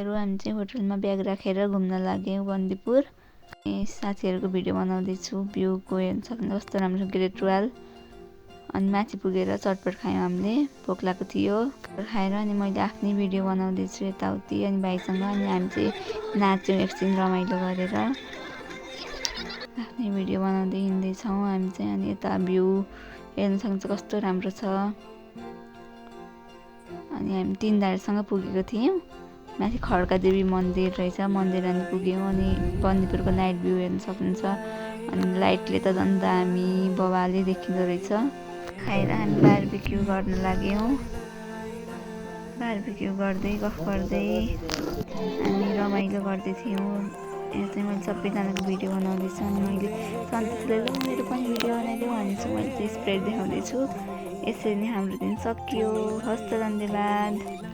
हामी चाहिँ होटलमा ब्याग राखेर घुम्न लाग्यौँ बन्दीपुर। साथीहरूको भिडियो बनाउँदैछु। भ्यूको हेर्न सक्नु कस्तो राम्रो ग्रेट वाल। अनि माथि पुगेर चटपट खायौँ हामीले, भोक लागेको थियो। खाएर अनि मैले आफ्नै भिडियो बनाउँदैछु यताउति अनि भाइसँग। अनि हामी चाहिँ नाच्यौँ एकछिन रमाइलो गरेर। आफ्नै भिडियो बनाउँदै हिँड्दैछौँ हामी चाहिँ। अनि यता भ्यू हेर्न सक्नुहुन्छ कस्तो राम्रो छ। अनि हामी 3 धारसँग पुगेको थियौँ। माथि खड्का देवी मन्दिर रहेछ, मन्दिर अनि पुग्यौँ। अनि बन्दीपुरको नाइट भ्यू हेर्न सक्नुहुन्छ। अनि लाइटले त झन् दामी बवाले देखिँदो रहेछ। खाएर हामी बारबिक्यू गर्न लाग्यौँ। बारबिक्यू गर्दै गफ गर्दै हामी रमाइलो गर्दै थियौँ। यहाँ चाहिँ मैले सबैजनाको भिडियो बनाउँदैछु। अनि मैले सन्तोषले ल मेरो पनि भिडियो बनाइदेऊ भनेछु। मैले चाहिँ स्प्रेड देखाउँदैछु। यसरी नै हाम्रो दिन सकियो। हस्त धन्यवाद।